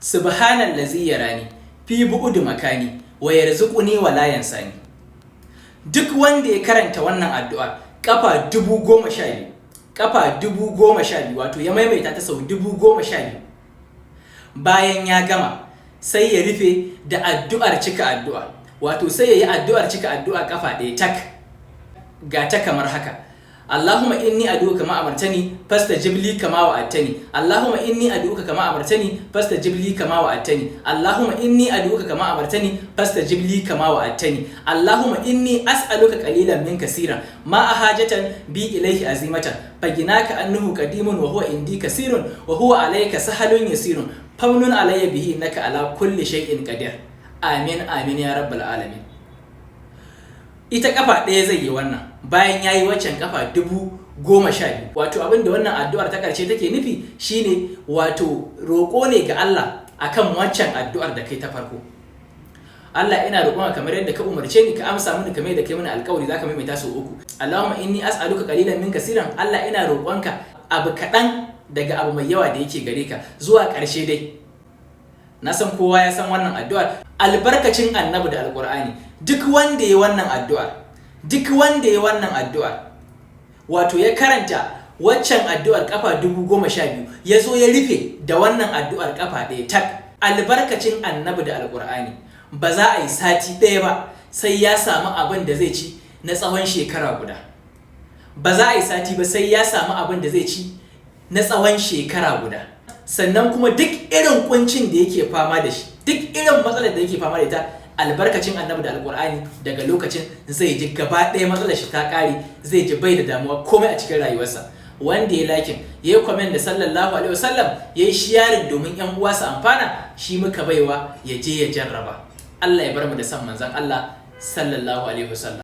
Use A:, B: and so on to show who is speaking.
A: Subhanallazi yarani fi bu'udu makani wa yarzuquni wa la yansani. Duk wanda ya karanta wannan addu'ar kafa 12,000, kafa 12,000, wato ya maimaita ta sau 12,000, bayan ya gama sai ya rufe da addu'ar cika addu'a, wato sai ya yi addu'ar cika addu'a kafa ɗaya tak. Ga ta kamar haka: Allahumma inni ad'uka kama amartani fastajib li kama wa'adtani. Allahumma inni ad'uka kama amartani fastajib li kama wa'adtani. Allahumma inni ad'uka kama amartani fastajib li kama wa'adtani. Allahumma inni as'aluka qalilan min kaseeran ma ahajatan bi ilayhi azimatan faginaka annahu qadimun wa huwa indi kasirun wa huwa alayka sahalun yasirun famnun alayya bihi innaka ala kulli shay'in qadir. Amin, amin ya rabbal alamin. Ita kafa ɗaya zai yi wannan bayan ya yi waccan kafa 12,000. Wato abin da wannan addu'ar ta ƙarshe take nufi shine, wato roƙo ne ga Allah akan waccan addu'ar da kai ta farko. Allah, ina roƙonka kamar yadda ka umarce ni, ka amsa mini kamar yadda kai mini alƙawari. Zaka maimaita sau uku. Allahumma inni as'aluka qalilan min kasiran. Allah, ina roƙonka abu kaɗan daga abu mai yawa da yake gare ka, zuwa ƙarshe dai. Na san kowa ya san wannan addu'ar. Albarkacin Annabi da Alƙur'ani, duk wanda ya wannan addu'ar, duk wanda ya wannan addu'ar, wato ya karanta waccan addu'ar kafa 12,000, ya zo ya rufe da wannan addu'ar kafa ɗaya tak, albarkacin Annabi da Alƙur'ani, ba za a yi sati ɗaya ba sai ya samu abin da zai ci na tsawon shekara guda. Ba za a yi sati ba sai ya samu abin da zai ci na tsawon shekara guda. Sannan kuma duk irin kuncin da yake fama da shi, duk irin matsalar da yake fama da ita, albarkacin Annabi da Alkur'ani, daga lokacin zai ji gaba ɗaya matsalar shi ta ƙare, zai ji bai da damuwa komai a cikin rayuwarsa. Wanda ya liking, ya yi comment da sallallahu alaihi wasallam, ya yi sharing domin yan uwa su amfana, shi muka baiwa ya je ya jarraba. Allah ya bar mu da san manzon Allah sallallahu alaihi wasallam.